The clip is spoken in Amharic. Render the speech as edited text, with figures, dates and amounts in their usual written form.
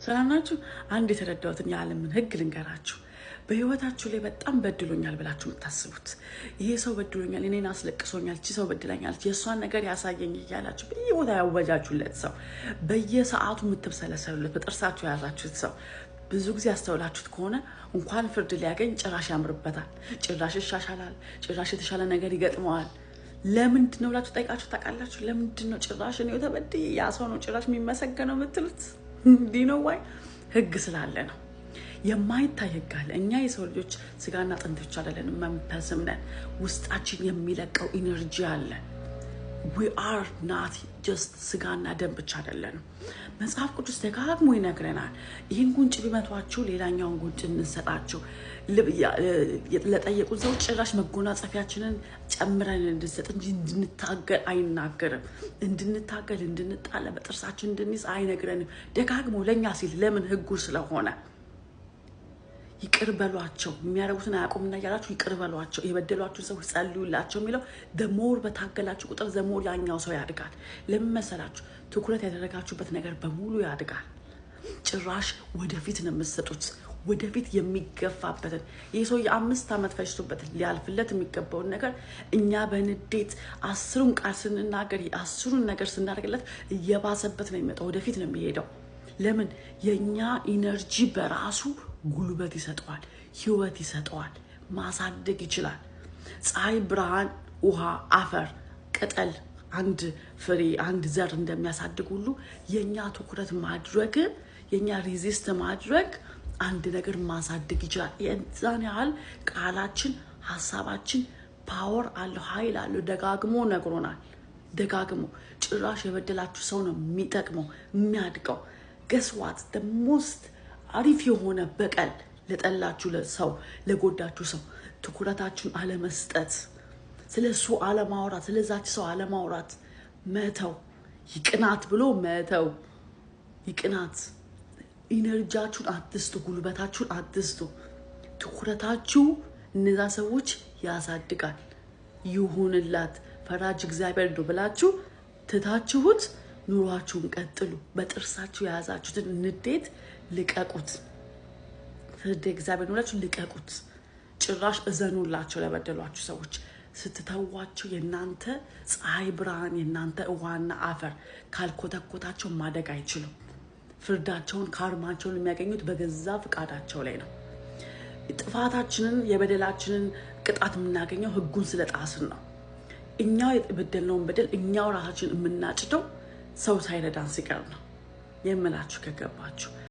ሰላም ናችሁ? አንድ የተረዳሁትን የዓለምን ሕግ ልንገራችሁ። በህይወታችሁ ላይ በጣም በድሎኛል ብላችሁ የምታስቡት፣ ይሄ ሰው በድሎኛል፣ እኔን አስለቅሶኛል፣ እቺ ሰው በድላኛለች፣ የእሷን ነገር ያሳየኝ እያላችሁ በየቦታ ያወጃችሁለት ሰው፣ በየሰዓቱ የምትብሰለሰሉለት፣ በጥርሳችሁ የያዛችሁት ሰው፣ ብዙ ጊዜ ያስተውላችሁት ከሆነ እንኳን ፍርድ ሊያገኝ ጭራሽ ያምርበታል፣ ጭራሽ ይሻሻላል፣ ጭራሽ የተሻለ ነገር ይገጥመዋል። ለምንድን ነው ብላችሁ ጠይቃችሁ ታውቃላችሁ? ለምንድን ነው ጭራሽ እኔው ተበድዬ ያ ሰው ነው ጭራሽ የሚመሰገነው የምትሉት? እንዲህ ነው ወይ? ህግ ስላለ ነው። የማይታይ ህግ አለ። እኛ የሰው ልጆች ስጋና አጥንት ብቻ አይደለንም፣ መንፈስም ነን። ውስጣችን የሚለቀው energy አለ። We are not just ስጋና ደም ብቻ አይደለንም። መጽሐፍ ቅዱስ ደጋግሞ ይነግረናል። ይህን ጉንጭ ቢመቷችሁ ሌላኛውን ጉንጭ እንሰጣቸው፣ ለጠየቁን ሰዎች ጭራሽ መጎናጸፊያችንን ጨምረን እንድንሰጥ እንጂ እንድንታገል አይናገርም። እንድንታገል፣ እንድንጣላ፣ በጥርሳችን እንድንይዝ አይነግረንም። ደጋግሞ ለእኛ ሲል ለምን? ህጉ ስለሆነ። ይቅር በሏቸው የሚያደርጉትን አያውቁምና እያላችሁ ይቅር በሏቸው፣ የበደሏችሁን ሰዎች ጸልዩላቸው የሚለው፣ the more በታገላችሁ ቁጥር the more ያኛው ሰው ያድጋል። ለምን መሰላችሁ? ትኩረት ያደረጋችሁበት ነገር በሙሉ ያድጋል። ጭራሽ ወደፊት ነው የምትሰጡት። ወደፊት የሚገፋበትን፣ ይህ ሰው የ5 ዓመት ፈጅቶበት ሊያልፍለት የሚገባውን ነገር እኛ በንዴት 10ሩን ቃል ስንናገር፣ 10ሩን ነገር ስናደርግለት እየባሰበት ነው የሚመጣው። ወደፊት ነው የሚሄደው። ለምን? የእኛ energy በራሱ ጉልበት ይሰጠዋል፣ ህይወት ይሰጠዋል፣ ማሳደግ ይችላል። ፀሐይ፣ ብርሃን፣ ውሃ፣ አፈር፣ ቅጠል አንድ ፍሬ፣ አንድ ዘር እንደሚያሳድግ ሁሉ የእኛ ትኩረት ማድረግ፣ የእኛ resist ማድረግ አንድ ነገር ማሳደግ ይችላል። የዛን ያህል ቃላችን፣ ሀሳባችን power አለው፣ ኃይል አለው። ደጋግሞ ነግሮናል። ደጋግሞ ጭራሽ የበደላችሁ ሰው ነው የሚጠቅመው፣ የሚያድገው። Guess what? Most አሪፍ የሆነ በቀል ለጠላችሁ ሰው፣ ለጎዳችሁ ሰው ትኩረታችሁን አለመስጠት፣ ስለ እሱ አለማውራት፣ ስለዛች ሰው አለማውራት፣ መተው፣ ይቅናት ብሎ መተው፣ ይቅናት። Energy ያችሁን አትስጡ፣ ጉልበታችሁን አትስጡ። ትኩረታችሁ እነዛ ሰዎች ያሳድጋል። ይሁንላት፣ ፈራጅ እግዚአብሔር ነው ብላችሁ ትታችሁት ኑሯችሁን ቀጥሉ። በጥርሳችሁ የያዛችሁትን ንዴት ልቀቁት። ፍርድ እግዚአብሔር ነው ብላችሁ ልቀቁት። ጭራሽ እዘኑላቸው ለበደሏችሁ ሰዎች። ስትተዋቸው የእናንተ ፀሐይ ብርሃን፣ የእናንተ ውሃና አፈር ካልኮተኮታቸው ማደግ አይችሉም። ፍርዳቸውን፣ karma ቸውን የሚያገኙት በገዛ ፍቃዳቸው ላይ ነው። ጥፋታችንን የበደላችንን ቅጣት የምናገኘው ህጉን ስለጣስን ነው። እኛው የበደልነውን በደል እኛው ራሳችን የምናጭደው ሰው ሳይረዳን ሲቀር ነው የምላችሁ ከገባችሁ።